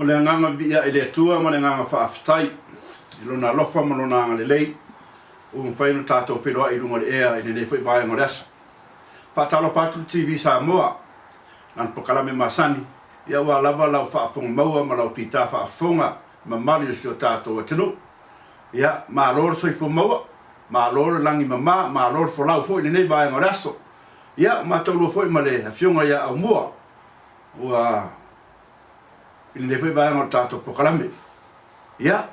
le agaga viia i le Atua ma le agaga faafetai i Lona alofa ma Lona agalelei ua mafai ona tatou feiloai i luga o le ea i lenei foi vaega o le aso. Faatalofa atu le TV Samoa, lana polokalame masani, ia aua lava lau faafofoga maua ma lau fita faafofoga mamalu i si o tatou atunuu. Ia, malo le soifua maua, malo le lagi mama, malo le folau foi i lenei vaega o le aso. Ia, matou lua foi ma le Afioga ia Aumua, ua i lenei foi vaega o le tatou polokalame. Ia,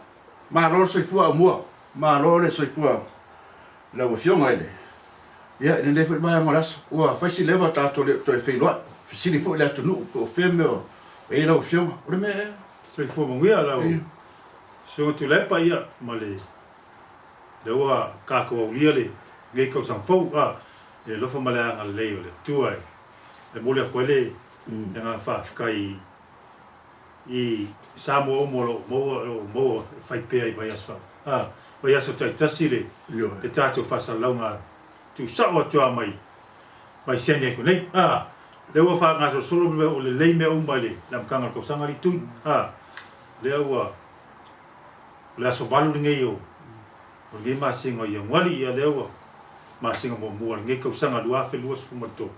malo le soifua Aumua, malo le soifua i lau Afioga i le, ia, i lenei foi vaega o le aso. Ua fai si leva tatou le o toe feiloai, fesili foi le atunuu po o fea mea o i ai lau Afioga. O le mea ea? Soifua manuia lau Susuga Tuilaepa, ia, ma le, lea ua tatou aulia lenei tausaga fou, a, le alofa ma le agalelei o le Atua e E momoli atu ai le agaga faafetai i Samoa uma o lo o maua, o lo o maua e fai pea i vaiaso a vaiaso taitasi le le tatou faasalalauga tuusao atu lava mai mai San Diego nei. A, lea ua faagasolosolo mea ua lelei mea uma i le amataga o le tausaga alii Tui. A, lea ua o le aso 8 lenei o o lenei masina o Ianuari, ia lea ua masina muamua o lenei tausaga 2023.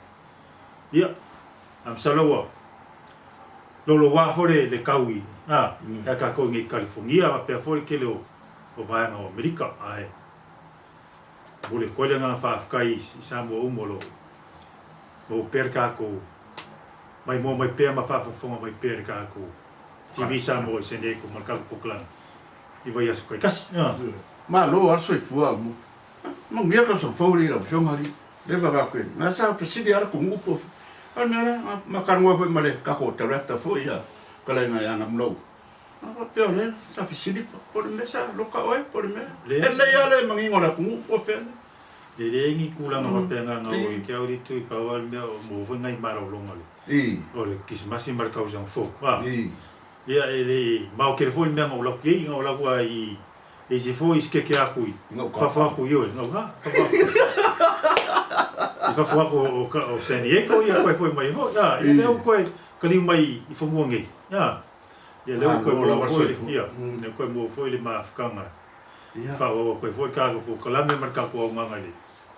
Ia, a masalo ua loloa foi le, le tau i, a, ia tatou i nei i Kalifonia faapea foi le tele o, o vaega o Amerika, ae momoli atu ai le agaga faafetai i, i Samoa uma o lo o maua pea le tatou maimoa mai pea ma faafogafoga mai pea i le tatou TV Samoa i San Diego ma le tatou polokalame i vaiaso taitasi. Malo lava le soifua aumua. Manuia le tausaga fou alii lau afioga alii. Leva ka koe. Na sa fesili lava le atunuu po o le mea lea. Ma talanoa foi ma le tatou director foi ia fetalaiga ia Namulou. A faapea o lea sa fesili po o le mea sa loka oe po o le mea. E lelei lava le manino o le atunuu po o fea le. E leai ni tulaga faapena na oo i te au alii pau lava le mea o maua foi nai malologa o le Kisimasi ma le tausaga fou. Ia e le mao tele foi le mea na ou alu atu i ai, na ou alu atu lava i e isi foi sikeke atu i fafo atu i oe, gauta, fafo atu i fafo atu o, o San Diego, ia toe foi mai foi, a, ia lea ua toe taliu mai i fanua nei, a, ia lea ua toe maua foi le, ia, lea ua toe maua foi le mafutaga e faaauau atu ai foi le tatou polokalame ma le tatou auaunaga i le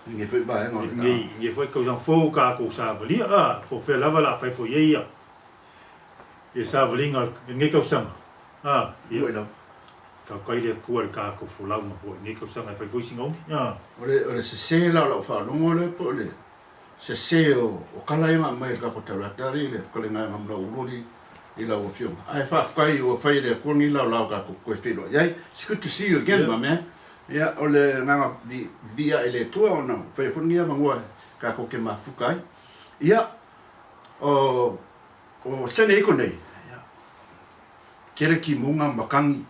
lenei foi vaega o le lenei foi tausaga fou tatou savalia, a, po o fea lava o le a fai foi i ai ia I le savaliga o lenei tausaga, a, ia, Oi lava. Tautai le Atua i le tatou folauga foi i lenei tausaga e fai foi sina umi, a. O le, o le sese la o lau faalogo lea po o le sese o, o tala ia na aumai e le tatou taulata alii le fetalaiga ma lau ulu alii i lau afioga. Ae faafetai ua fai e le Atua lenei laolao tatou te toe feiloai ai. It's good to see you again, my man. Ia, o le agaga viia i le Atua ona ua faia foi lenei avanoa tatou te mafuta ai. Ia, o, O Sene iko nei, ia, tele timuga ma matagi,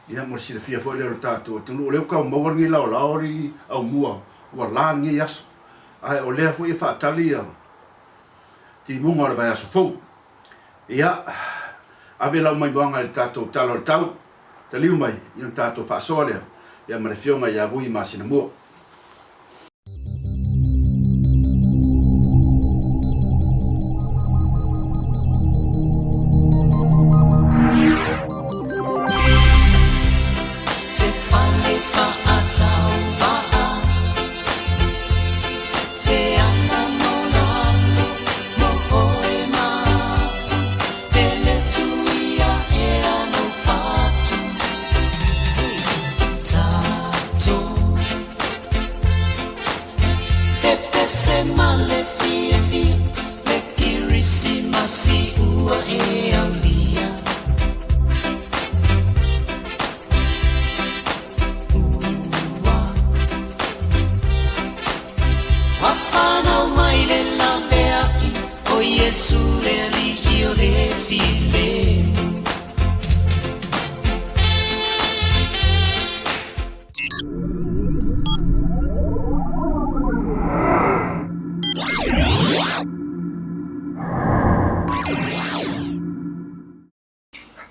ia, mo le silafia foi lea o le tatou atunuu, o lea ua tau maua lenei laolao alii aumua, ua la lenei aso, ae o lea foi e faatali ia timuga o le vaiaso fou. Ia, ave lau maimoaga i le tatou tala o le tau, taliu mai, ia ona tatou faasoa lea, ia ma le Afioga ia Vui Masinamua.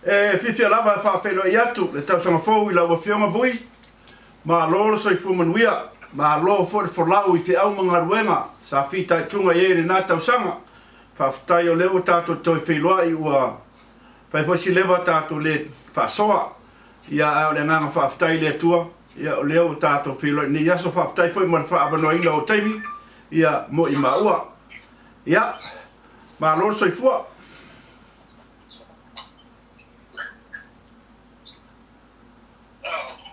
E fiafia lava e faafeiloai atu le tausaga fou i lau Afioga Vui. Malo le soifua manuia, malo foi le folau i feau ma galuega sa fitaituga i ai i lena tausaga. Faafetai o lea ua tatou toe feiloai ua. Fai foi si leva tatou le faasoa, ia ae o le agaga faafetai i le Atua, ia o lea ua tatou feiloai i lenei aso, faafetai foi mo le faaavanoaina o ou taimi, ia mo i maua. Ia, malo le soifua.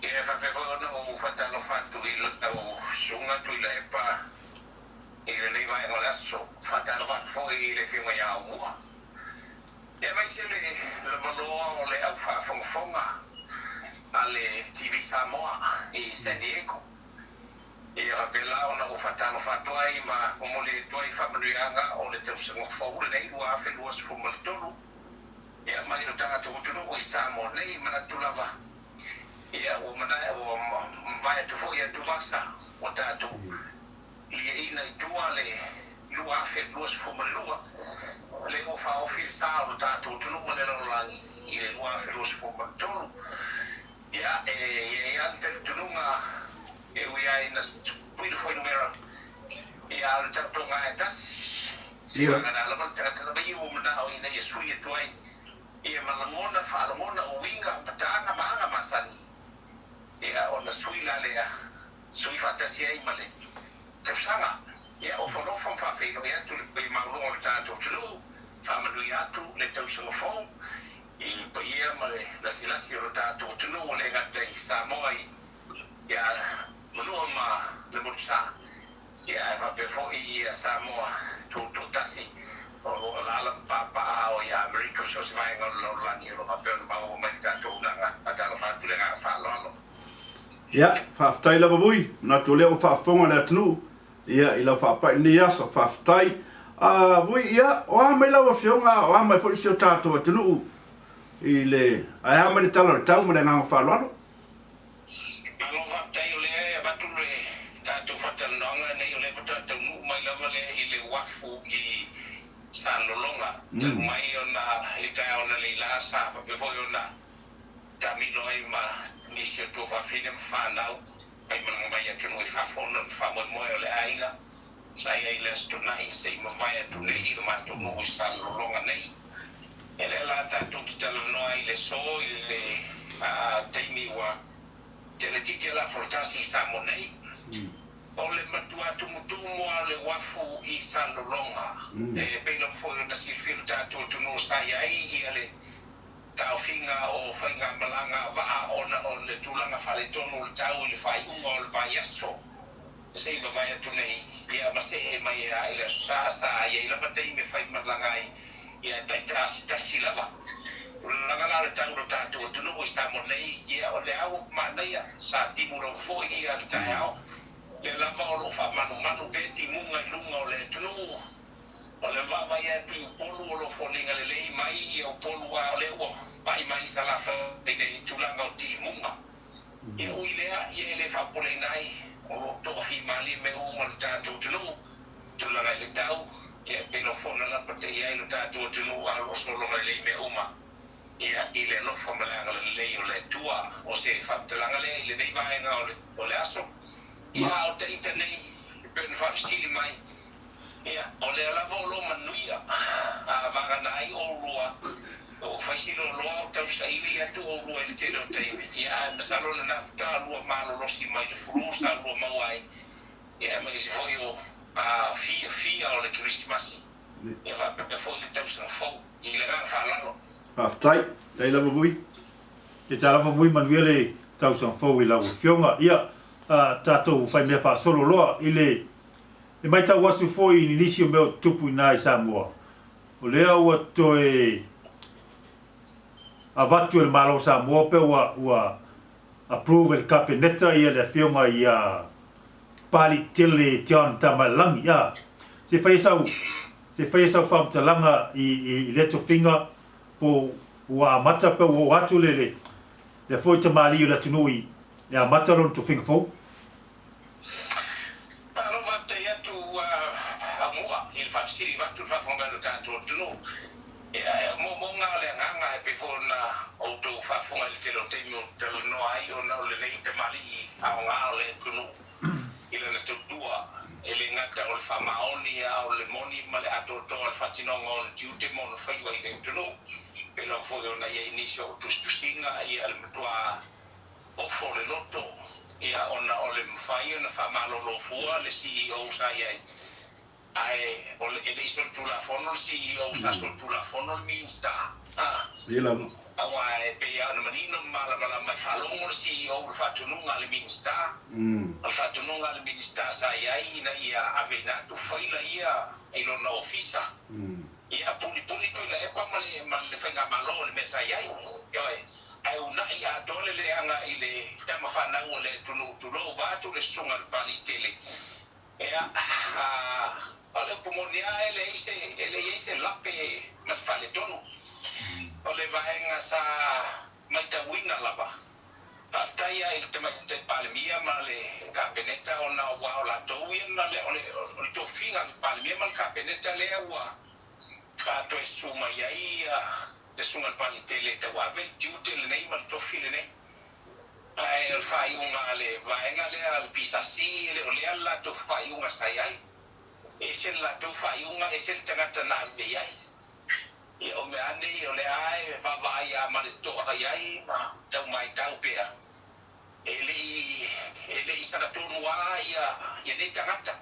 Ia faapea foi ona ou faatalofa atu i lau Susuga Tuilaepa i lenei vaega o le aso. Faatalofa atu foi i le Afioga ia Aumua. Aemaise le lavaloa o le au faafogafoga a le TV Samoa i San Diego. Ia faapea la ona ou faatalofa atu ai ma momoli atu ai faamanuiaga o le tausaga fou lenei 2023 ia mai lo tatou atunuu i Samoa nei. Manatu lava ia ua ua mavae atu foi atuvasa ua tatou liaina i tua le 2022, lea ua faaofi le sa o lo tatou atunuu ma le lalolagi i le 2023. Ia, e i ai lava le talitonuga e ui lava ina sui le fuainumera, ia, a o le taotoga lava e tasi. Seivagana lava le tagata lava ia ua manao ina ia sui atu ai ia ma lagona, faalogona, uiga, mataaga ma aga masani, ia, ona sui la lea, sui faatasi ai ma le tausaga. Ia ofonofa ma faafeiloai atu le paia maualuga o le tatou atunuu, faamanuia atu le tausaga fou i le paia ma le lasilasi o le tatou atunuu, e le gata i Samoa i ia Manua ma le Motusa, ia ae faapea foi ia Samoa tutoatasi o lo o alaala ma papaaao i Amerika ma so o se vaega o le lalolagi o lo o faapea ona maua mai le tatou unanga. Faatalofa atu i le agaga faaaloalo. Ia, faafetai lava Vui, manatu o lea ua faafofoga le atunuu, ia, i lau faapai i lenei aso, faafetai. A, Vui, ia, o a mai lau Afioga, o a mai foi si o tatou atunuu i le, ae a mai le tala o le tau ma le agaga faaaloalo? Malo faafetai o lea e avatu le tatou faatalanoaga lenei, o lea faatoa taunuu mai lava lea i le uafu i Salelologa, talu mai ona i le taeao analeila sa faapea foi ona taamilo ai ma nisi o tuafafine ma fanau faimalaga mai atunuu i fafo ona o le faamoemoe o le aiga sa i ai i le Aso Toonai se i mavae atu nei i lo matou nuu i Salelologa nei. E lea la tatou te talanoa ai i le aso i le taimi ua tele titi a lafolotasi i Samoa nei. O le matua tumutumu lava o le uafu i Salelologa, e pei lava foi ona silafia lo tatou atunuu sa i ai ia le taofiga o faigamalaga vaa ona o le tulaga faaletonu o le tau i le faaiuga o le vaiaso se i mavae atu nei, ia ma see mai lava i le Aso Sa, sa i ai lava taimi e faimalaga ai, ia e taitasi lava. O le laga la o le tau o lo tatou atunuu i Samoa nei, ia o lea ua manaia, sa timu lava foi ia le taeao, lea lava o lo o faamanumanu pea timuga i luga o le atunuu. O le vaavaai atu i Upolu o lo o foliga lelei mai ia Upolu a o lea ua pai mai Salafai nei i tulaga o timuga. Ia ui lea, ia e le faapopoleina ai o lo o toafimalie mea uma le tatou atunuu, tulaga i le tau, ia e pei lava foi ona lapatei ai lo tatou atunuu a o lo o sologa lelei mea uma, ia i le alofa ma le agalelei o le Atua. O se faamatalaga lea i lenei vaega o le aso. Ia a o ita nei, e pei ona faafesili mai, Ia, o lea lava o lo o manuia a vagana ai oulua, ua fai si loaloa o tausaili atu oulua i le tele o taimi, ia, ae masalo lena faatoa lua malolosi mai le flu sa lua maua ai, ia, aemaise foi o fiafia o le Kerisimasi, ia faapea foi le tausaga fou. I le agaga faaaloalo. Faafetai. Faafetai lava Vui. Ia ta lava Vui manuia le tausaga fou i lau Afioga. Ia, tatou fai mea faasolo loa i le E matau atu foi i nisi o mea o tutupu i ina i Samoa, o lea ua toe avatu e le Malo o Samoa pe ua ua approve e le Kapeneta ia le afioga ia Papaliitele John Tamailagi. A, se faia sau se faia sau faamatalaga i i lea tofiga po ua amata pe ua oo atu le le lea foi tamalii o le atunuu i e amata lona tofiga fou. Malo faafetai atu Aumua i le faafesili avatu le faafofoga mai o le tatou atunuu. Ia o moomooga o le agaga e pei foi ona outou faafofoga i le tele o taimi o talanoa ai ona o lenei tamalii aoga o le atunuu i lana tautua e le gata o le faamaoni a o le moni ma le atoatoa o le faatinoga o ona tiute ma ona faiva i le atunuu. Pei lava foi ona i ai nisi o tusitusiga, ia, le matua ofo o le loto, ia, ona o le mafai ona faamalolo fua le CEO sa i ai, ae o le, e le i solitulafono le CEO, sa solitulafono le Minista, a. Ia lava. Aua e pei lava ona manino ma malamalama i faalogo le CEO i le faatonuga a le Minista, o le faatonuga a le Minista sa i ai ina ia aveina atu faila ia i lona ofisa. Ia pulipuli Tuilaepa ma le ma le faigamalo i le mea sa i ai. Ioe. Ae uunai atoa le leaga i le tama fanau o le atunuu tulou vaeatu le susuga i le Papaliitele. Ia, a, o le upu moni lava e leai se, e le i ai se lape ma se faaletonu. O le vaega sa maitauina lava, faafetai lava i le Tamaitai Palemia ma le Kapeneta ona aua o latou ia na, o le, o le tofiga a le Palemia ma le Kapeneta lea ua faatoe susu mai ai le Susuga i le Paletele e tauave le tiute lenei ma le tofi lenei. Ae o le faaiuga a le vaega lea a le PSC, e le o lea le latou faaiuga sa i ai. E ese le latou faaiuga, ese le tagata na ave i ai. Ia, o mea ane ia, o lea lava e vaavaai lava ma le totoa i ai ma tau maitau pea, e le i, e le i sagatonu lava ia, ia nei tagata.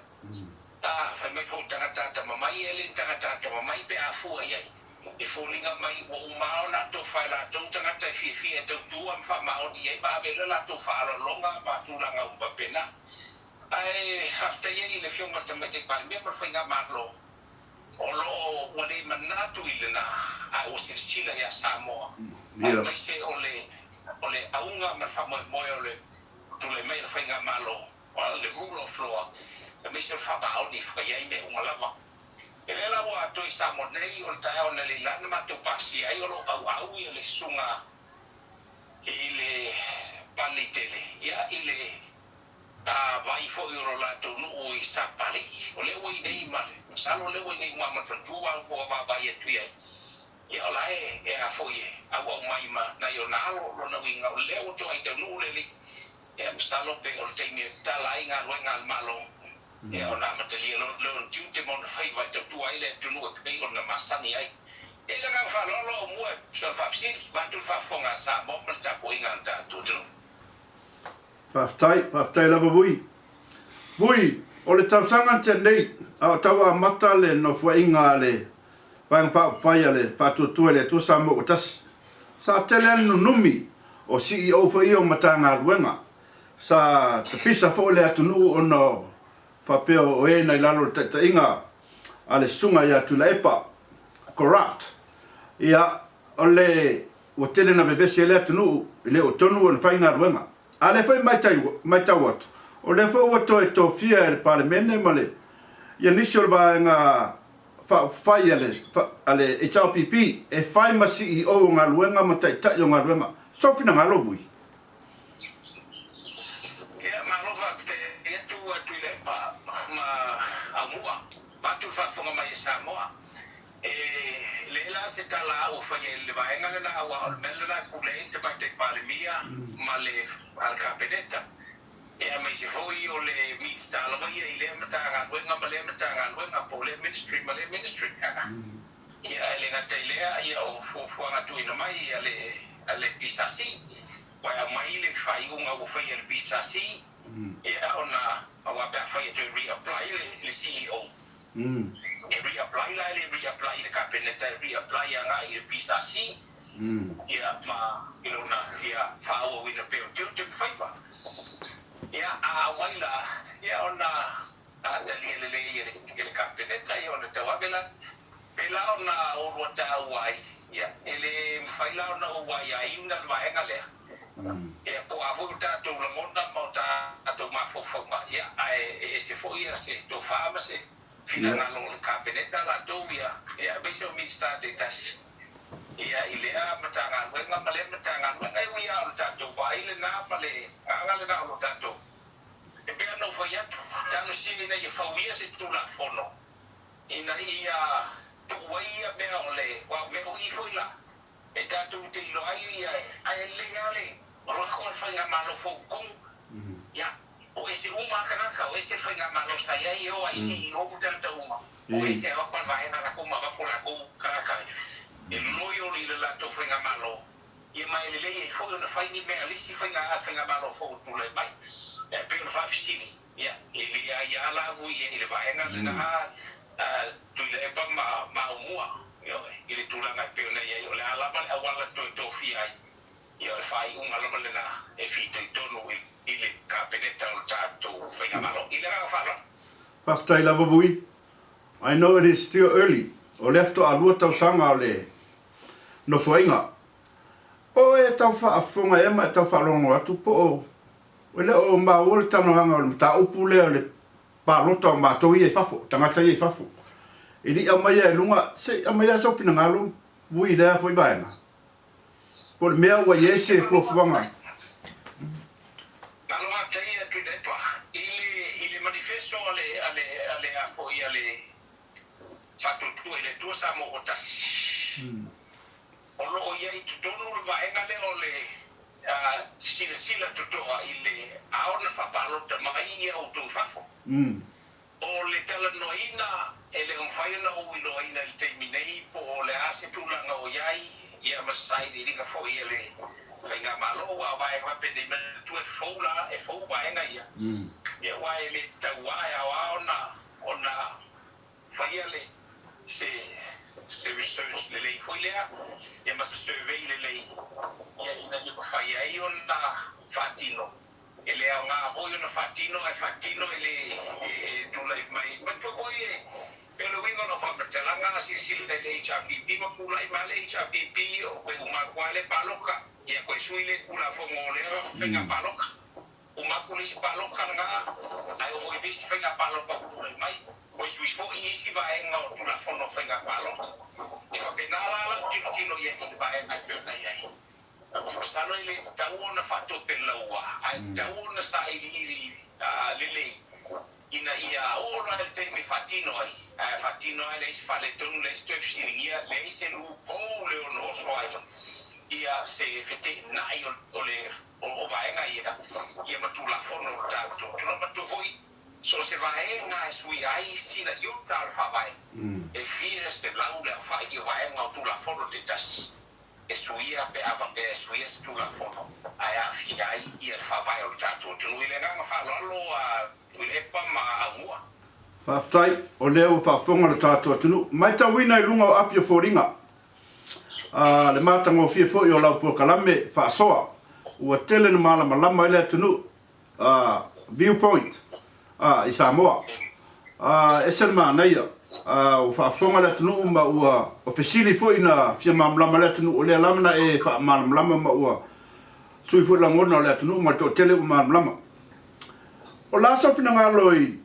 A, fai mai foi o tagata atamamai, e le ni tagata atamamai pe a fua i ai. E foliga mai ua uma lava ona atofa e latou tagata e fiafia e tautua ma faamaoni i ai ma ave le latou faaaloaloga ma tulaga uma faapena. Ae faafetai ai i le Afioga i le Tamaitai Palemia ma le Faigamalo o lo o ua le manatu i lena ae ua silasila ia Samoa aemaise o le o le auga ma le faamoemoe o le tulai mai o le Faigamalo o le rule of law aemaise o le faamaoni e fai ai mea uma lava. E lea la ua toe i Samoa nei, o le taeao analeila na matou pasia ai o lo o auau ia le susuga i le Paleitele, ia i le vai foi o lo latou nuu i Sapalii. O lea ua i inei ma le, masalo o lea ua i inei uma ma le faletua ua vaavaai atu i ai. Ia o la e, e a foi e auau mai ma nai ona alo, o lona uiga o lea ua toai taunuu le alii. Ia masalo pe o le taimi e tatala ai galuega a le Malo Ia, ona amatalia loa lea ona tiute ma ona faiva e tautua ai le atunuu e pei ona masani ai. E i ai le agaga faaaloalo au mua e soona faafesili, vaeatu le faafofoga a Samoa ma le tapuaiga a le tatou atunuu. Faafetai, faafetai lava Vui. Vui, o le tausaga na tea nei, a o tau amata le nofoaiga a le Vaega Faaupufai a le Faatuatua i le Atua Samoa ua tasi, sa tele lava le nunumi o CEO foi ia o Matagaluega Sa tapisa foi le atunuu ona faapea o e na i lalo o le taitaiga a le Susuga ia Tuilaepa, corrupt. Ia, o le, ua tele na vevesi ai le atunuu, e le o tonu ona fai galuega. A lea foi maitau atu, o lea foi ua toe tofia e le Palemene ma le, ia nisi o le vaega faaupufai a le, a le HRPP e fai ma CEO o galuega ma taitai o galuega. Sou finagalo, Vui. Ia, malo faafetai atu a Tuilaepa ma Aumua, vaeatu le faafofoga mai a Samoa. E leai la se tala ua faia i le vaega lena aua o le mea lena e pule ai le Tamaitai Palemia ma le Kapeneta, ia aemaise foi o le Minisita lava ia i lea Matagaluega ma lea Matagaluega po o lea Ministry ma lea Ministry. Ia, e le gata i lea, ia o fuafuaga tuuina mai a le a le PSC, aua e aumai le faaiuga ua faia e le PSC, ia ona, aua pe afai e toe re-apply le le CEO, e re-apply la e le re-apply i le Kapeneta, e re-apply agai i le PSC, ia ma i lona fia faaauauina pea o tiute ma faiva. Ia, a aumai la, ia ona A talia lelei e le Kapeneta, ia ona tauave la. Pei la ona oulua taua ai, ia, e le mafai la ona ou aiaiina le vaega lea. Ia, po o a foi o tatou lagona ma o tatou mafaufauga, ia, ae e ese foi ia se tofa ma se finagalo o le Kapeneta latou, ia, ia, aemaise o Minisita taitasi, ia, i lea Matagaluega ma lea Matagaluega. E ui lava o le tatou vaai lena ma le agaga lena o lo tatou E pei ona ou fai atu, talosia ina ia fauia se Tulafono ina ia tuu ai ia mea o le, aua o mea o i foi la, e tatou te iloa ai ia, ae lelei lava le lako a le Faigamalo fou i totonu, ia, o ese uma lava tagata, o ese le Faigamalo sa i ai, e o ai CEO ma tagata uma, o ese e avatu a le vaega latou ma avatu latou tagata. E loyal i le latou faigamalo, ia ma e lelei ai foi ona fai ni mea a le isi faiga faigamalo fou e tulai mai. E pei ona faafesili, ia, e le aia lava ia i le vaega lena a Tuilaepa ma ma Aumua, ioe, i le tulaga e pei ona i ai, o le a lava le auala e toe tofia ai, ia o le faaiuga lava lena e fitoitonu i le Kapeneta o le tatou faigamalo. I le agaga faaaloalo. Faafetai lava Vui. I know it is still early, o lea faatoa lua tausaga o le Nofoaiga. O e tau faafofoga ea ma e tau faalogologo atu po o e le o maua le talanoaga o le mataupu lea o le palota o matou ia i fafo, tagata ia i fafo. E le i aumaia i luga, se i aumai lava sou finagalo Vui i lea foi vaega. Po o le mea ua i ai se fuafuaga. Malo faafetai ia Tuilaepa i le i le manifesto a le a le a le a foi a le Faatuatua i le Atua Samoa ua Tasi. O lo o i ai i totonu le vaega lea o le silasila totoa i le a ona faapalota mai ia outou i fafo. O le talanoaina e le o mafai ona ou iloaina i le taimi nei po o le a se tulaga o i ai ia ma se sailiiliga foi a le Faigamalo aua o vaega faapenei manatua e fou la, e fou vaega ia, ia aua e le tatau lava e ao lava ona ona faia le se se research lelei foi lea ia ma se survey lelei ia ina ia mafai ai ona faatino. E le aoga foi ona faatino ae faatino e le e tulai mai. Manatua foi e pei o le uiga o lau faamatalaga a silasila i le HRPP ma tulai mai le HRPP o koe uma atu lava le palota ia koe sui le Tulafono o lea faiga palota. Uma atu le isi palota lena ae oo i le isi faiga palota ua tulai mai koe sui foi isi vaega o Tulafono o faiga palota. E faapena la lau tilotilo i ai i le vaega e pei ona i ai. Masalo e le tatau ona faatopelaua, ae tatau ona sailiili lelei ina ia oo loa i le taimi e faatino ai, ae faatino lava e leai se faaletonu, leai se toe fesiligia, leai se loophole e ono oso ai ia se feteenai o le o vaega ia, ia ma Tulafono o le tatou atunuu. Manatua foi, so o se vaega e suia ai sina iota o le Faavae, e fia selau le aofai o vaega o Tulafono taitasi. e suia pe a faapea e suia se Tulafono ae aafia ai ia le Faavae o le tatou atunuu. I le agaga faaaloalo a Tuilaepa ma Aumua. Faafetai, o lea ua faafofoga lo tatou atunuu. Matauina i luga o api o foliga a le matagofie foi o lau polokalame faasoa, ua tele na malamalama ai le atunuu view point i Samoa. E ese le manaia, ua faafofoga le atunuu ma ua o fesili foi na fia malamalama le atunuu, o lea lava na e faamalamalama ma ua sui foi lagona o le atunuu ma le toatele ua malamalama. O le a sou finagalo i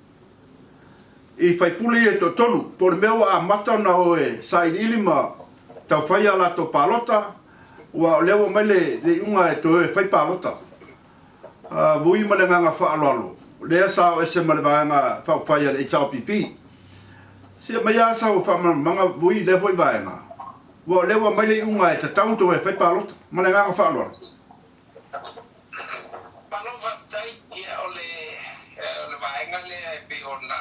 i faipule ia e toatolu, po o le mea ua amata ona o e sailiili ma taufai a latou palota, aua o lea ua aumai le iuga e toe o e fai palota. Vui ma le agaga faaaloalo, lea sa o ese ma le Vaega Faaupufai a le HRPP. Se aumai lava sau faamalamalamaga Vui i lea foi vaega, aua o lea ua aumai le iuga e tatau ona toe fai palota. Ma le agaga faaaloalo. Malo faafetai, ia o le vaega lea e pei ona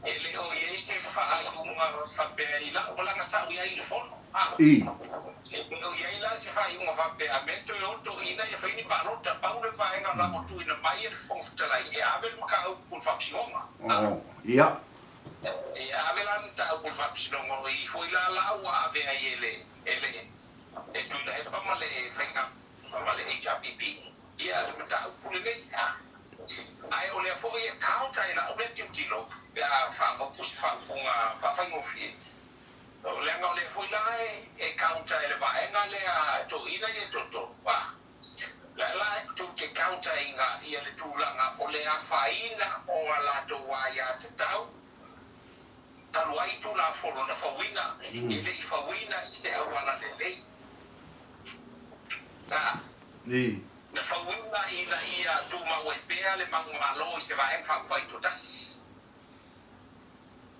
E le o i ai se faaiuga faapea i lau malaga sa ou i ai i le fono. A. I. E le o i ai la se faaiuga faapea a mea toe o toeaiina ia fai ni palota. Pau le vaega o la ua tuuina mai e le Fofoga Fetalai e ave le mataupu i le Faamasinoga. A. Oh, ia. E ave la le mataupu i le Faamasinoga, o i foi la la ua ave ai e le, e le, e Tuilaepa ma le faiga ma le HRPP ia le mataupu lenei. A. Ae o lea foi e counter i lau lea tilotilo pe a faaupu se faaupuga faafaigofie, leaga o lea foi la e counter e le vaega lea a toeaiina ia e toatolu. A lea la tou te counter ina ia le tulaga o le afaina o a latou aiatatau talu ai Tulafono na fauina, e le i fauina i se auala lelei. A. Na fauina ina ia tumau ai pea le mau Malo i se Vaega Faaupufai Toatasi.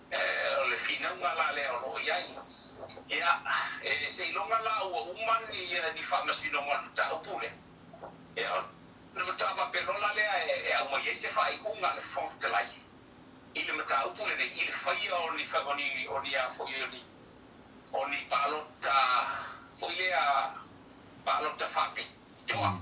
O le finauga la lea o lo o i ai. Ia, e seiloga la ua uma ni faamasinoga o le mataupu lea, ia ona faatoa faapea loa la lea e aumai ai se faaiuga a le Fofoga Fetalai i le mataupu lenei, i le faia o ni, o ni, o ni a foi, o ni. O ni palota foi lea palota faapitoa.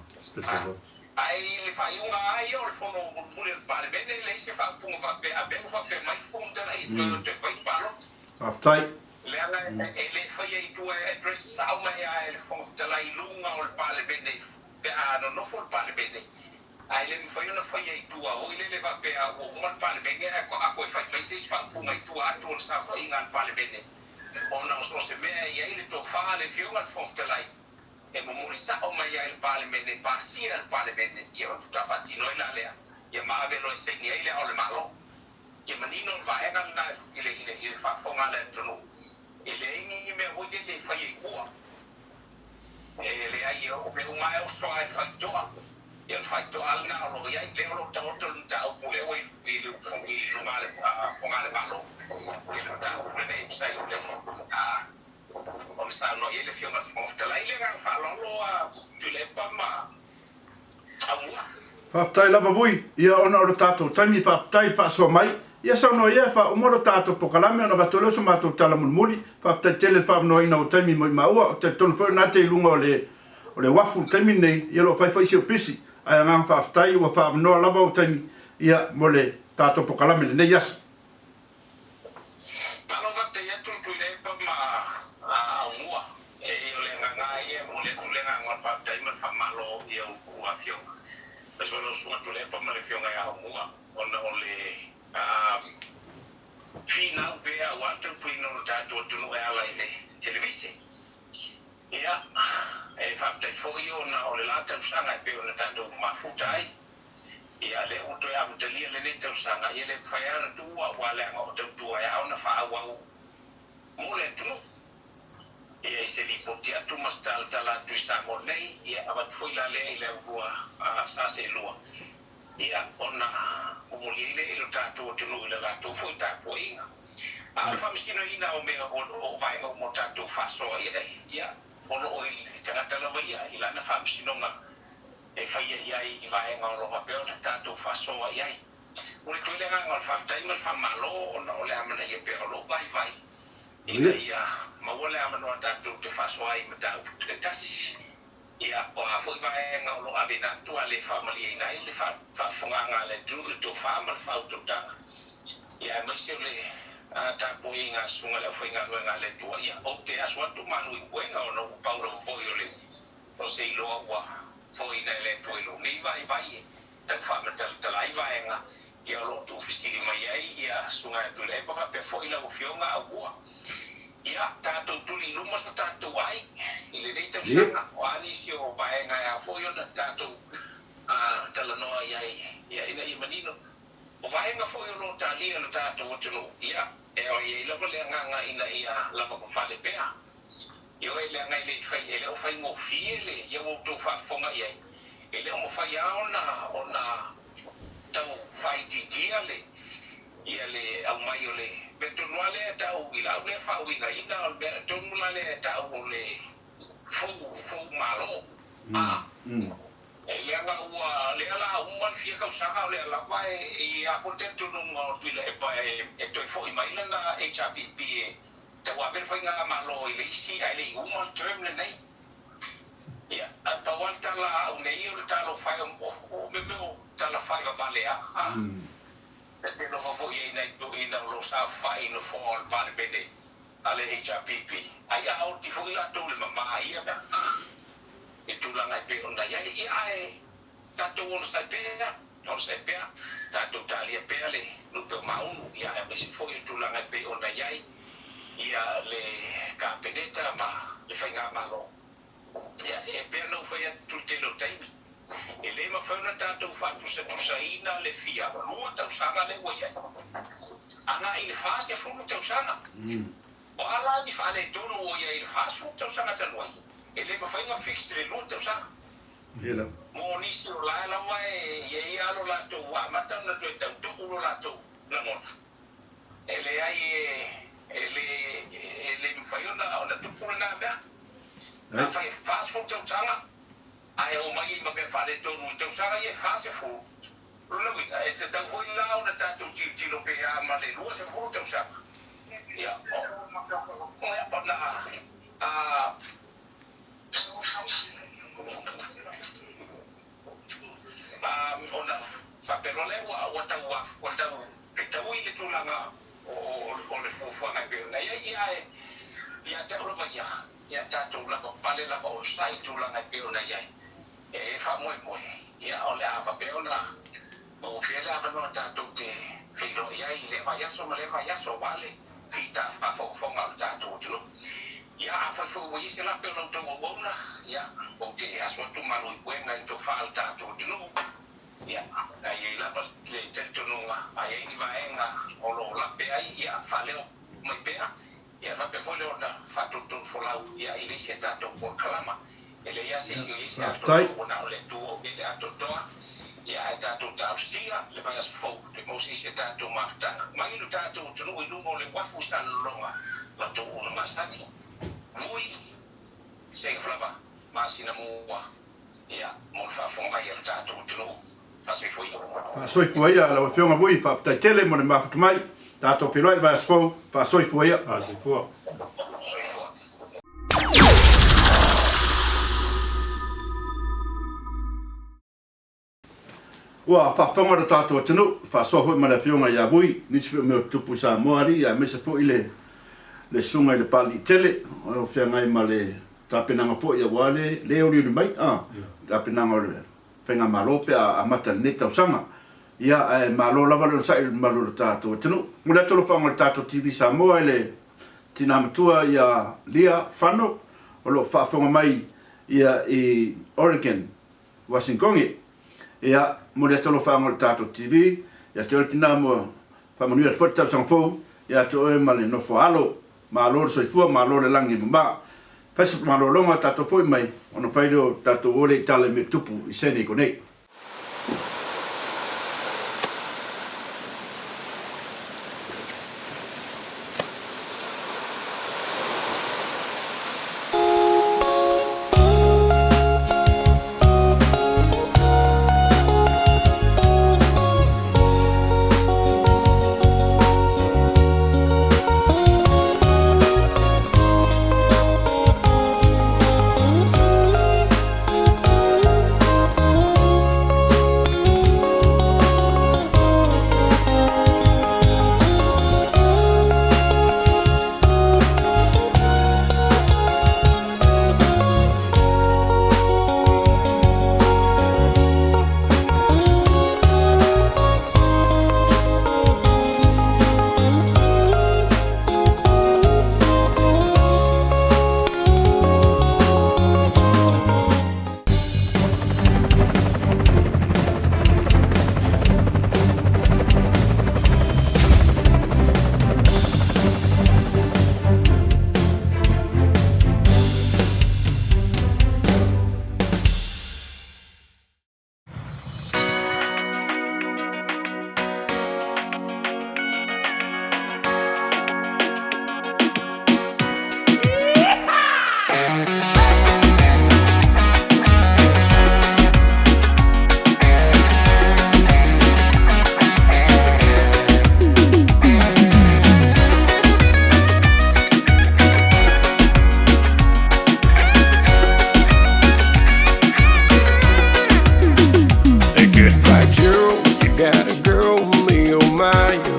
Ae i le faaiuga lava ia o le fono mulimuli a le Palemene, e leai se faaupuga faapea, a mea ua faapea mai le Fofoga Fetalai e toe o toe fai ni palota. Faafetai. Leaga e le faia i tua e address sao mai lava e le Fofoga Fetalai i luga o le Palemene pe a nonofo le Palemene, ae le mafai ona faia i tua foi lele faapea ua uma le Palemene ae a toe fai mai se isi faaupuga i tua atu o le saofaiga a le Palemene ona o so o se mea e i ai le tofa a le Afioga i le Fofoga Fetalai e momoli sao mai ai i le Palemene, pasia e le Palemene, ia ona faatoa faatino ai la lea, ia ma ave loa e saini ai le Ao o le Malo. Ia manino le vaega lena i le, i le, i le faafofoga a le atunuu, e leai ni mea foi lele e faia i tua. E leai, o mea uma lava e oso lava i le faitoa. Ia o le faitoa lava lena o lo o i ai. Lea o lo o taoto le mataupu lea ua i, i, i luga o le Malo, i le mataupu lenei e tusa ai o le, a, ona saunoa i ai le Afioga i le Fofoga Fetalai. Le agaga faaaloalo a Tuilaepa ma Aumua. Faafetai lava Vui, ia ona o lo tatou taimi, faafetai le faasoa mai. Ia saunoa ia e faauma lo tatou pokalame ona avatu ai lea o so matou tala mulimuli. Faafetai tele le faavanoaina o taimi mo i maua. Ou te talitonu foi o na te i luga o le o le uafu i le taimi lenei, ia o lo o fai foi si ou pisi. Ae agaga faafetai ua faavanoa lava ou taimi ia mo le tatou pokalame i lenei aso. Malo faafetai atu le Tuilaepa ma Aumua. E o le agaga lava ia e momoli atu le agaga o le faafetai ma le faamalo i a outou afioga, aemaise foi lau Susuga Tuilaepa ma le Afioga ia Aumua ona o le finau pea aua le tautuaina o lo tatou atunuu e ala i le televise. Ia, e faafetai foi ona o le la tausaga e pei ona tatou mafuta ai. Ia, lea ua toe amatalia lenei tausaga, ia le mafai lava ona tuua aua leaga o tautua e ao ona faaauau mo le atunuu. Ia, i se lipoti atu ma se talatala atu i Samoa nei, ia avatu foi la lea i le aulua sa seelua, ia, ona momoli ai lea i lo tatou atunuu i le latou foi tapuaiga. A o le faamasinoina o mea o vaega uma o tatou faasoa i ai, ia, o lo o i le tagata lava ia i lana faamasinoga e faia i ai i vaega o lo o faapea ona tatou faasoa i ai. Momoli atu ai le agaga o le faafetai ma le faamalo ona o le amanaia pea o lou vaivai ina ia maua le avanoa tatou te faasoa ai i mataupu taitasi. Ia, o a foi vaega o lo o aveina atu a le faamalieina ai le faafofogaaga a le atunuu i le tofa ma le faautautaga, ia aemaise o le tapuaiga a Susuga i le Aufaigaluega a le Atua, ia, ou te asu atu malu i puega ona ua pau lava foi o le O se iloa ua foina e le Atua i lou nei vaivai e tau faamatalatala ai vaega ia o lo o tuufesili mai ai ia Susuga ia Tuilaepa faapea foi lau Afioga Aumua. Ia tatou tuli i luma so tatou ai i lenei tausaga. O a nisi o vaega e ao foi ona tatou talanoa i ai ia ina ia manino. O vaega foi o lo o talia e lo tatou atunuu ia e i ai lava le agaga ina ia lavapapale pea. Ioe, leaga e le i fai, e le o faigofie le, ia ua outou faafofoga i ai, e le o mafai lava ona, ona tau faaitiitia le, ia le aumai o le mea tonu lava lea e tau i lau lea faauigaina, o le mea tonu la lea e tau o le fou, fou malo. A, e leaga ua, lea la a uma le fia tausaga o lea lava e, e i ai lava foi le talitonuga o Tuilaepa e, e toe foi mai lana HRPP e, Tauave le faigamalo i le isi ae le i uma le term lenei. Ia, ae pau lava le tala a au nei o le talofa e o mea mea o tala faivavale a. E te alofa foi i ai nai toeaiina o lo o saofai i nofoa o le Palemene a le HRPP, ai a oti foi latou i le mama i ia mea i tulaga e pei ona i ai. Ia ae tatou onosai pea, onosai pea, tatou talia pea le lupe o Maunu, ia aemaise foi o tulaga e pei ona i ai ia le Kapeneta ma le Faigamalo. Ia, e pei ona ou fai atu i le tele o taimi, e le mafai ona tatou faatusatusaina le fia lua tausaga lea ua i ai, agai i le 40 tausaga. O a la ni faaletonu ua i ai i le 40 tausaga talu ai? E le mafai ona fix le lua tausaga. Mo nisi o la lava e i ai lava lo latou amata ona toe tau tuu lo latou lagona. E leai e le e le mafai ona ona tupu lena mea. Afai e 40 tausaga ae omai ai ma mea faaletonu i tausaga ia e 40, lona uiga e tatau foi la ona tatou tilotilo pe a ma le 20 tausaga. Ia, o, ona. Ia te au lava ia, ia tatou lava pale lava o sa i tulaga e pei ona i ai. E faamoemoe, ia o le a faapea ona maua pea le avanoa tatou te feiloai ai i lea vaiaso ma lea vaiaso aua le fita faafogafoga o le tatou atunuu. Ia afai foi ua i ai se lape o la outou auauna, ia ou te aso atu malu i puega i le tofa a le tatou atunuu. Ia, a i ai lava le talitonuga, a i ai ni vaega o lo o lape ai, ia faaleo mai pea, ia faapea foi lea ona faatolotolu folau ia i le isi a tatou polokalama. E leai lava se isi o i ai se Faafetai. atoatoa, ua na o le Atua o i ai le atoatoa, ia ae tatou talosia le vaiaso fou toe maua se isi a tatou mafutaga. Mai lo tatou atunuu i luga o le uafu i Salelologa, la outou uuna masani, vui, seiga lava, masina mua, ia, mo le faafofoga mai a lo tatou atunuu. Faasoifua ia. Faasoifua ia lau Afioga Vui, faafetai tele mo le mafuta mai. Tatou feiloai i le vaiaso fou, faasoifua ia. Faasoifua. Soifua. Ua faafofoga lo tatou atunuu, faasoa foi ma le Afioga ia Vui, nisi foi o mea o tutupu i Samoa alii, aemaise foi le le susuga i le Papalii tele, o lo o feagai ma le tapenaga foi aua le le olioli mai a, tapenaga o le Faigamalo pe a amata i lenei tausaga. Ia, ae malo lava le onosai i le mamalu o le tatou atunuu. Momoli atu alofaga o le tatou TV Samoa i le tina matua ia Lia Fano o lo o faafofoga mai ia i Oregon, Wasingone. Ia, momoli atu alofaga o le tatou TV ia te oe le tina mo faamanuia atu foi le tausaga fou ia te oe ma le nofo a alo. Malo le soifua, malo le lagi e mama. Fai se malologa tatou foi mai ona fai lea o tatou o lea i tala i mea tupu i Sene i konei. Hey, goodbye, Gerald. You got a girl, me, oh my, oh.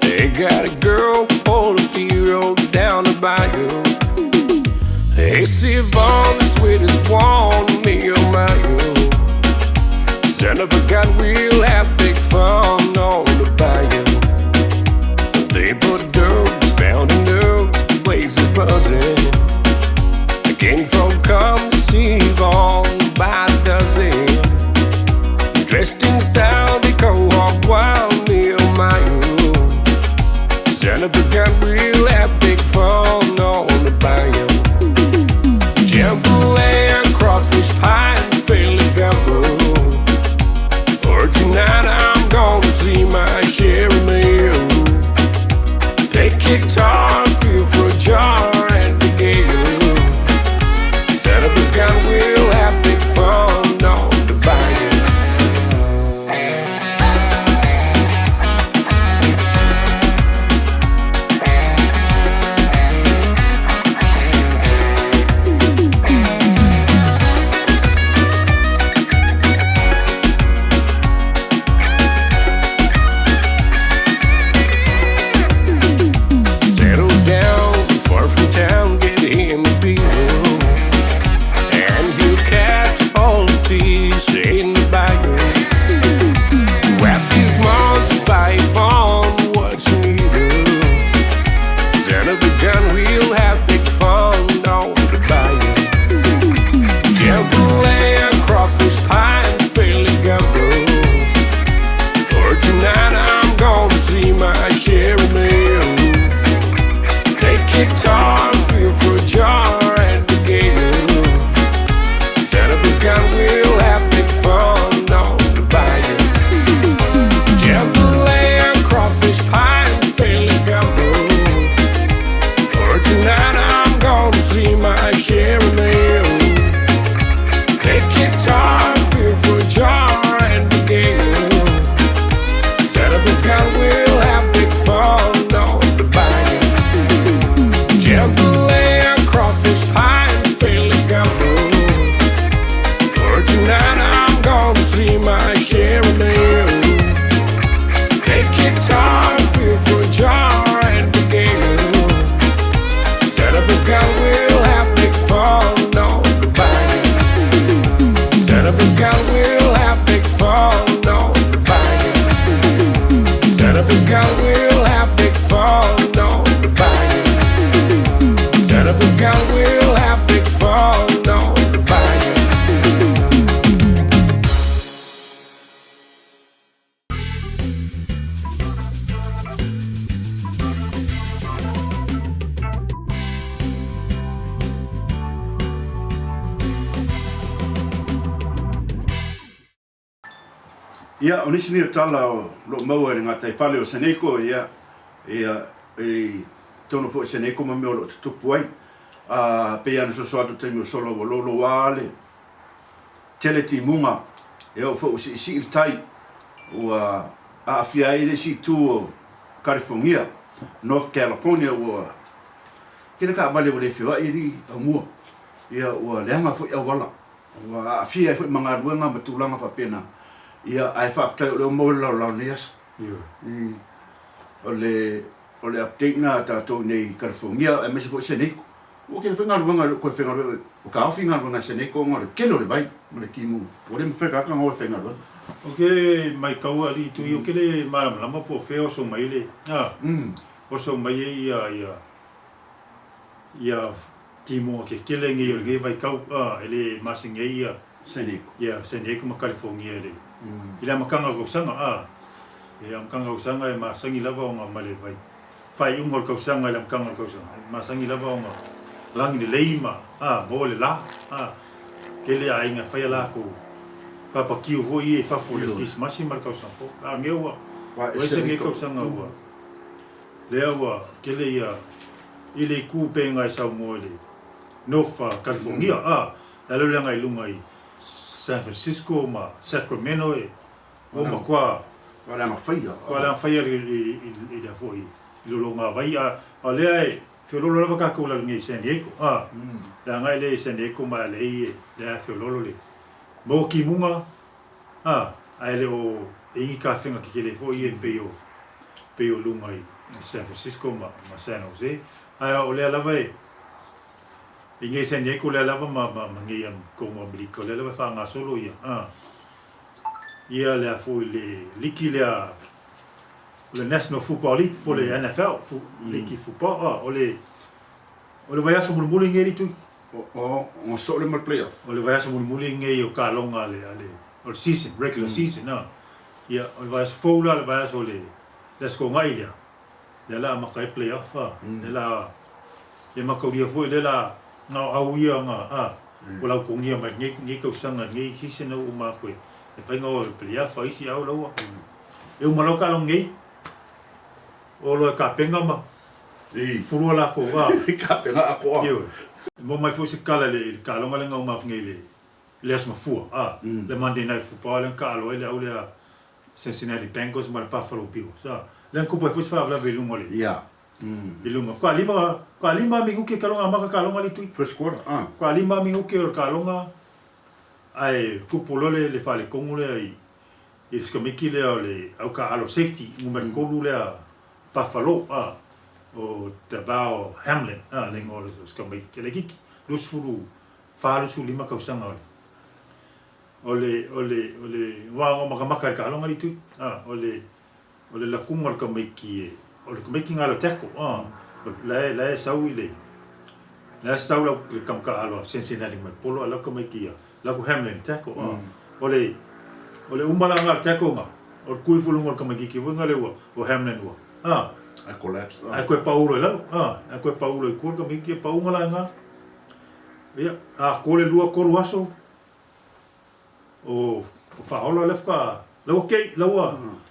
They got a girl, pull a hero down the bayou. Hey, Siobhan, the sweetest one, me, oh my, oh. Son of a gun, we'll have big fun on the bayou. They put dogs, found in dogs, the place is buzzing. The king folk come see on by the dozen. Dressed in style, they go hog wild, me oh my oh. Son of a gun, we'll have big fun on the bayou. Jambalaya, crawfish pie, and Philly gumbo. For tonight, I'm gonna see my Sherry Mayo. we'll have big fun on the bayou. Jambalaya, crawfish pie, and Philly gumbo. For tonight I'm gonna see my share of meal. Take guitar and feel for a jar at the gale. Son of a gun, we'll have big fun on the bayou. Jambalaya, crawfish pie, and Philly gumbo. For tonight I'm gonna see my share of meal. Take guitar and feel for a jar at the gale. Son of a gun, we'll have big fun on the bayou. Jambalaya, crawfish pie, and Philly gumbo. For tonight I'm gonna see my share of meal. Take guitar and feel for a jar at the gale. Son of a gun, we'll have big fun on the bayou. Son of a gun, we'll have big fun on the bayou. Son of a gun, we'll have big fun on the bayou. Son of a gun, we'll have big fun on the bayou. Ia, o nisi nei o tala o lo o maua i le gataifale o Seneiko, ia, ia, i totonu foi o Seneiko ma mea o lo o tutupu ai. A, pei lava ona soso atu i le taimi o sola ua loloa le tele timuga, e oo foi ua siisii le tai, ua aafia ai le isi itu o Kalifonia, North California, ua tele taavale ua le feoai alii aumua, ia, ua leaga foi auala. Ua aafia ai foi ma galuega ma tulaga faapena, ia, ae faafetai o lea ua maua le lalolalo i lenei aso. O le, o le update lena a tatou i inei i Kalifonia aemaise foi Seneiko. Ua tele foi galuega e le o toe faigaluega, ua taofi galuega a Seneiko ona o le tele o le vai ma le timu, ua le mafai e tagata ona o e faigaluega. Ou te maitau alii tui ou te le malamalama po o fea oso mai le, a, oso mai ai ia, ia, ia timuga kekele nei o lenei vaitau, a, e le masani ai ia San Diego. Ia San Diego ma California i le i le amataga o le tausaga, a, i le amataga o le tausaga e masani lava ona ma le vai faaiuga o le tausaga i le amataga o le tausaga, e masani lava ona lagi lelei ma, a, maua le la, a, tele aiga e fai a latou papakiu foi ia i fafo i le Kerisimasi ma le tausaga fou. A mea ua ua ese lenei tausaga ua lea ua tele ia i le itu pega e saunoa i le North California, a, le alu lea agai i luga i San Francisco ma Sacramento e ua matua Ua leaga faia. Ua leaga faia i le foi i lologavai, a o lea e feololo lava tatou i lalo nei i San Diego, a, le agai lea i San Diego ma LA e lea e feololo le maua timuga, a, ae le o i ai ni tafega tetele foi ia e pei o pei o luga i San Francisco ma San Jose, ae o lea lava e i nei San Diego lea lava ma ma nei tonu Amerika o lea lava e faagasolo ia a ia lea foi le liki lea o le National Football League po o le NFL liki football a o le o le vaiaso mulimuli lenei alii tui. O ona soo lea ma le playoff. O le vaiaso mulimuli lenei o kaloga a le a le o le season regular season a ia o le vaiaso fou la le vaiaso o le le Aso Toonai lea lea la amata ai playoff a lea la e mataulia foi lea la na o au ia na a ua lautogia mai lenei lenei tausaga lenei season ua uma atu e fai na o le playoff a isi au la ua e uma loa kaloga nei o loa e kapena ma fulua lakou a. I kapena atoa. Ioe. E maua mai foi se kala i le kaloga lea na uma atu nei i le Aso Gafua, a, le Monday Night Football lea na taalo ai le au lea Cincinnati Bengals ma le Buffalo Bills, a. Lea na tupu ai foi se faalavelave i luga o le, i luga. Faatoa lima, faatoa lima minuti e kaloga amata kaloga le tui. First quarter, a. Faatoa lima minuti o le kaloga ae tupu loa le faaletonu lea i le sikamiki lea o le au taaalo safety numera 3 lea Buffalo, a, o Davao Hamlin, a, le igoa o le sikamai laitiiti, 24, 25 tausaga o le, o le, o le, o le wā o makamaka i le taaloga alii tui, a, o le, o le lakuga o le tamaiti e, o le tamaiti galo tackle, a, la e, la e sau i le. La e sau lau le tama taaalo a Cincinnati mai polo a lau tamaiti ia lau ku Hamlin tackle a o le o le uma la nga le tackle nga o le kui fo luga o le tamaititi foi nga le ua o Hamlin ua a Ae collapse ae koe paulo i lalo a ae koe paulo i tua le tamaiti ia pauga la nga ia a ko le lua tolu aso o o faaola le faatoa la ua kei la ua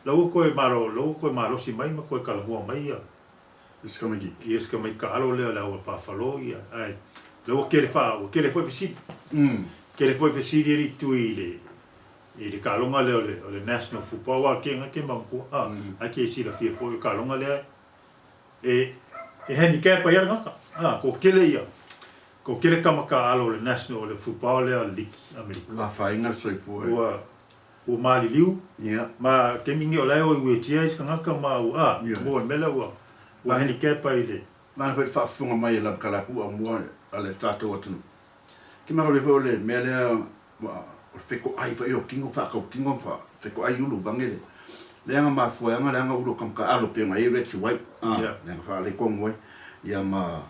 la ua toe malo la ua toe malosi mai ma toe talanoa mai ia Isi tamaititi. Ia isi tamaiti taalo lea o le au a Pafalo ia ae la ua tele faa ua tele foi fesili. Tele foi fesili alii tui i le i le taaloga lea o le o le National Football aua ke na ke matua a ai ke silafia foi o le taaloga lea e e handicap ai a le tagata a ko tele ia ko tele tama taalo o le National o le football lea o le liki Amerika. Ua afaina le soifua. Ua Ua maliliu, ma taimi nei o la e o i wheelchair isi tagata ma ua, a, mo le mea lea ua, ua handicap ai le. Nana foi le faafofoga mai e Lavakalapu aumua a le tatou atunuu. Ke makalia foi o le mea lea ua, o le fetoai foi o tino, faatautino ma fetoai ulu mange le leaga mafuaaga leaga ulu o kamaka alo pei ona i ai Reggie White, a, leaga faaletonu ai, ia ma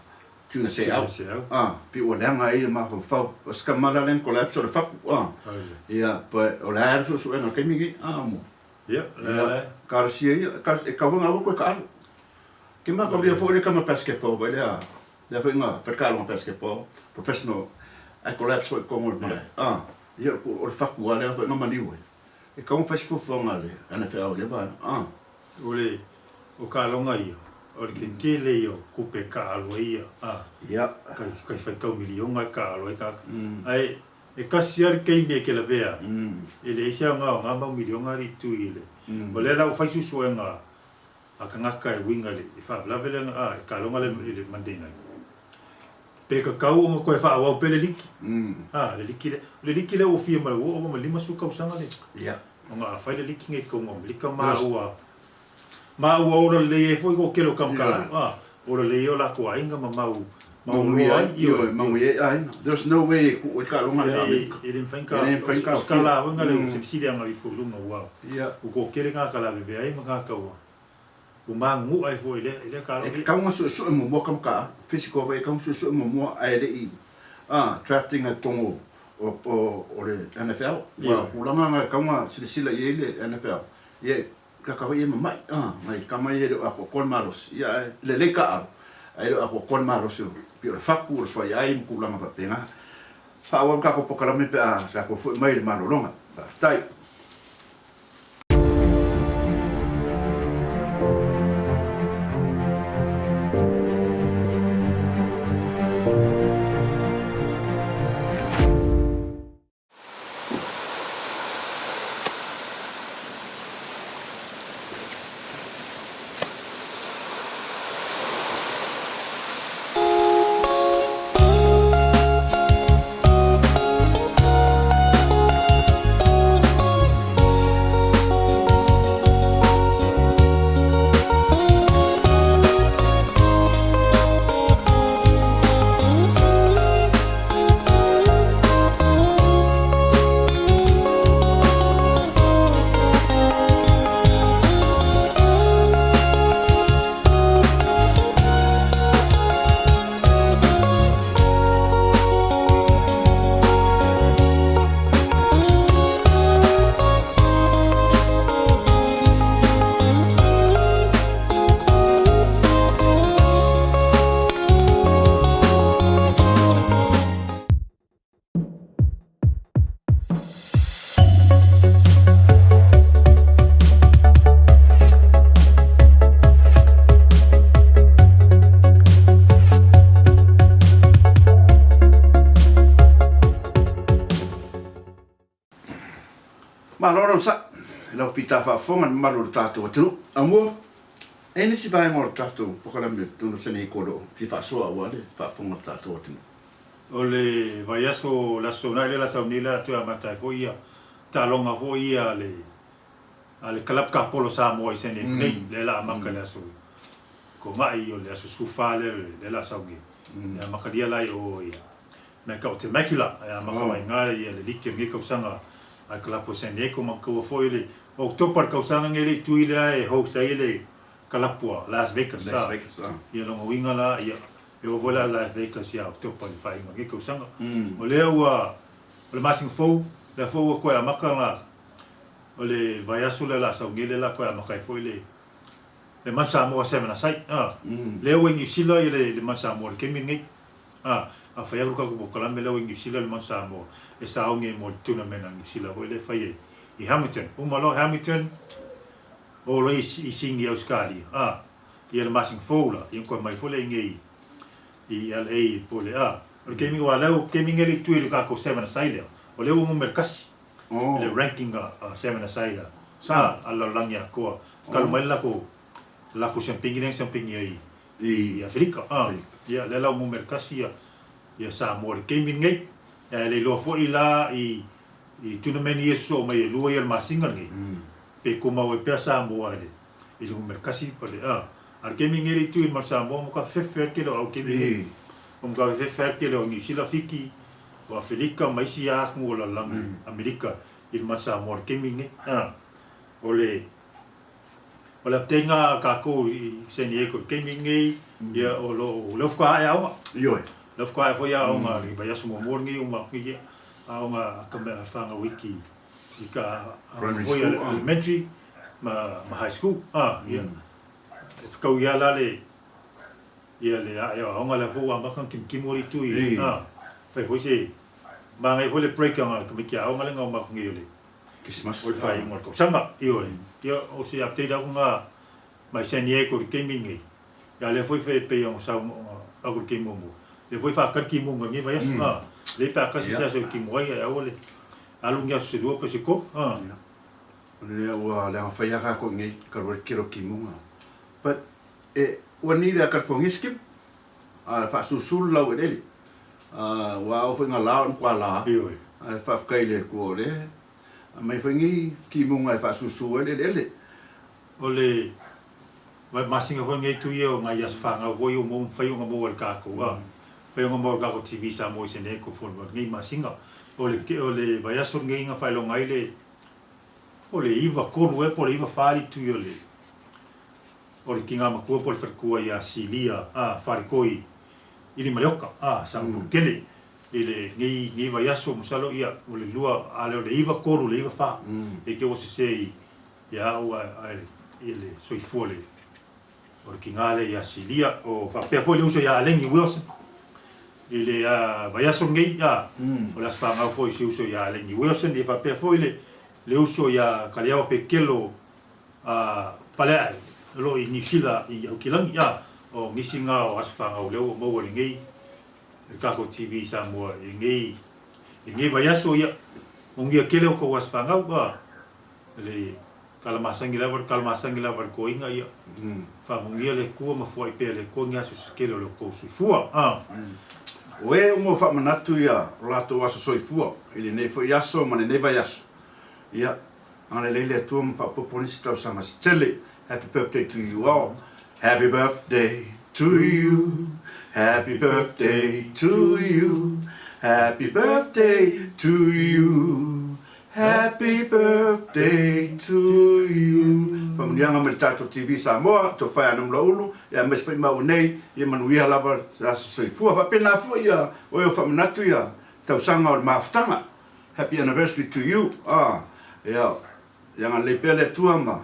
Tuna Seau, a, pei ua leaga ai le mafaufau. O se tama la lea na collapse o le fatu, a, ia, but o le a le suesuega i le taimi lenei, a, mo. Ia, talosia ia, e tatau foi ona aua toe taalo. Ke mataulia foi le tama basketball foi lea, lea foi na fai le taaloga basketball, professional, ae collapse foi i totonu o le malae, a, ia, o le fatu lava lea foi na maliu ai. E tatau ona fai se fuafuaga a le NFL i lea vaega, a. O le o taaloga ia, o le tetele ia o tupe e taaalo ai ia, a, kai, kai faitau miliona e taaalo ai tagata. Ae e tasi lava le taimi e te lavea ai, e leai se aoga o na mau miliona alii tui i le, o lea la ua fai suesuega a tagata e uiga i le faalavelave lea, a, i taaloga lea i le Monday night. Pe tatau ona toe faaauau pea le liki, a, le liki lea, o le liki lea ua fia ma le ua ova ma le 50 tausaga le. Ona a fai le liki nei totonu o Amerika ma ua ma ua ola lelei ai foi ko tele o kamakalu a ola lelei ai o latou aiga ma mau mau loa ai. Ioe, manuia ai aiga. There's no way e kuu ai taaloga lea a Amerika. E le mafai ona skala foi ngale se fesili anga ifo i luga ua ua toatele tagata lavevea ai ma tagata ua ua magunu'a ai foi i lea i lea taaloga. E tatau ona suesue muamua kamaka physical foi e tatau ona suesue muamua ae le i drafting ai totonu o le NFL. Aua o tulaga na e tatau ona silasila i ai le NFL, ia e taka foi ia mama'i, nai tama ia e le o atoatoa le malosi, ia ae lelei taaalo, ae le o atoatoa le malosi o, pei o le fatu, o le faiai ma tulaga faapena. Faaauau le tatou polokalame pe a tatou foi mai i le malologa. Faafetai. Malo le onosai i lau fita faafofoga i le mamalu o le tatou atunuu. Aumua, e i ai nisi vaega o le tatou polokalame totonu o Seneko o lo o fia faasoa aua le faafofoga a le tatou atunuu. O le vaiaso o le Aso Toonai lea la sau nei la toe amata ai foi ia taaloga foi ia a le a le Kalapu Tapolo Samoa i San Diego nei, lea la amata i le aso Toonai o le aso 14 lea lea la sau nei. E amatalia la i o i Manukau Temecula, e amata mai iga ia le liki o lenei tausaga a le Kalapu o San Diego manatua foi le Oketopa le tausaga nei le i tui lea e host ai le Kalapu a Las Vegas. Las Vegas, Ia lona uiga la ia. E oo foi la Las Vegas ia October i le faaiuga o lenei tausaga. O lea ua, o le masina fou, lea foi ua toe amata ona, o le vaiaso lea o le a sau nei lea o le a toe amata ai foi le le Manu Samoa 7 a side, a. Lea ua i Niu Sila le le Manu Samoa i le taimi lenei, a. A fai atu le tatou polokalame lea ua i Niu Sila le Manu Samoa e sauni ai mo le tournament a Niu Sila foi lea e fai ai i Hamilton. Uma loa Hamilton, oo loa i Sydney i Ausetalia, a. Ia le masina fou la, ia ona toe mai foi lea i inei i LA po o le a. O le taimi aua o lea o le taimi lenei e le i tui i le tatou 7 a side lea, o lea ua numera tasi i le ranking a 7 a side a a le lalolagi atoa. Talu mai le latou le latou siampini lea na siampini ai i Aferika. A, ia lea la ua numera tasi ia ia Samoa i le taimi lenei. Ae le iloa foi la i i tournament ia e sosoo mai e lua ia o le masina lenei, pe tumau ai pea Samoa i le i le numera tasi pa le a. A o le taimi lenei le itu i le Samoa ua matua fefefe lava le tele o au taimi nei. Ua matua fefefe lava le tele o Niu Sila, Fiti, o Afelika ma isi lava atunuu o le lalolagi, Amerika i le Samoa i le taimi lenei. A o le o le update lena a tatou i San Diego i le taimi lenei, ia o lo o lea faatoa ae aoga. Ioe. Lea faatoa ae foi aoga i le vaiaso muamua lenei uma atu nei aoga a fanau iti i ka Primary foi school, ah. elementary ma, ma high school. Ah, ia. E whakau ia la le, ia le ae o aoga lea foi ua amata ona timutimu ali tui. I. Ah, fai foi se, māngai foi le break anga tamaiti aoga le ngau maku nei o le, Christmas. o le whainga o le tausaga. Ioe. Ia, o se update au ngā mai San Diego i le taimi nei. Ia lea foi fe pei ona sau aku i le taimi muamua. Lea foi whakari ki munga nei vaiaso. Ah, lei pe a kasi se aso i timu ai, ai aua le, Alu ni aso se lua pe se tolu, a. Ia. O lea ua leaga fai a kākou nei ka rua kilo kimuga. But e ua ni lea California skip a faasusulu lau eleele. A ua ao foi nga la o le matua la. Ioe. Ae faafetai i le Atua o lea aumai foi nei kimuga e faasusu ai le eleele. O le masina foi lenei tu ia o nai aso fanau foi ua mafai ona maua e le tatou a. Mafai ona maua e le tatou TV Samoa i Seneko po o lenei masina. O le o le vaiaso lenei na faailoga ai le o le 9 3 ea po o le 9 4 le itu o le o le tina matua po o le faletua ia Silia a Faletoi i Limalioka a Sagapolutele i le nei nei vaiaso masalo ia o le lua a lea o le 9 3 le 9 4 e te ua sese i ia au ae i le soifua le O le tiga lea ia Silia, o faapea foi le uso ia Alegi Wilson i le vaiaso lenei, a, o le aso fanau foi o si uso ia Alegi Wilson, ia faapea foi le, le uso ia Kaleawa Pekelo a Paleae o lo o i Niu Sila i Aukilagi, a, o nisi na o aso fanau lea ua maua i lenei, i le tatou TV i Samoa i lenei, i lenei vaiaso, ia, manuia tele o tou aso fanau, a, le Tala masani lava, tala masani lava i le toeaina ia. Faamanuia le Atua ma foai pea le Atua ni aso se tele o le outou soifua. A. O e uma ua faamanatu ia o latou aso soifua i lenei foi aso ma lenei vaiaso. Ia, agalelei le Atua ma faaopoopo nisi tausaga se tele. Happy birthday to you all. Happy birthday to you. Happy birthday to you. Happy birthday to you. Happy birthday to you. Faamanuiaga mai le tatou TV Samoa, tou whaea ana Mulaulu, ia aemaise foi maua nei, ia manuia lava le aso soifua. Faapena foi ia oe o faamanatu ia tausaga o le mafutaga. Happy anniversary to you. Ah, ia, ia agalelei pea le Atua ma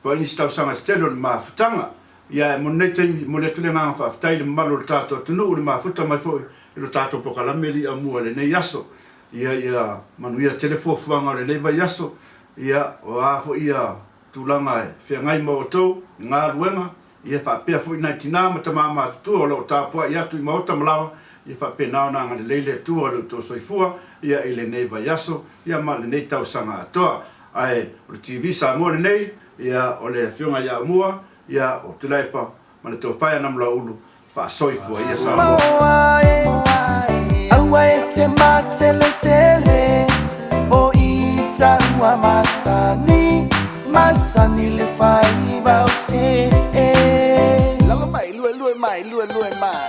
Foi nisi tausaga se tele o le mafutaga. Ia, e mo lenei taimi, e momoli atu le agaga faafetai i le mamalu o le tatou atunuu i le mafuta mai foi i lo tatou polokalame li'amua i lenei aso. Ia, ia manuia tele fuafuaga o lenei vaiaso. Ia, o a foi ia tulaga e feagai ma outou i galuega, ia faapea foi nai tina ma tama matutua o lo o tapuai atu i maota ma laoa, ia faapena ona agalelei le Atua i lo outou soifua, ia, i lenei vaiaso, ia ma lenei tausaga atoa. Ae o le TV Samoa lenei, ia o le Afioga ia Aumua, ia o Tuilaepa ma le Tofae a Namulauulu, faasoifua ia Samoa. Aua e te mateletele o ita ua masani masani le faiva o se e. Lalo mai, lue lue mai, lue lue mai.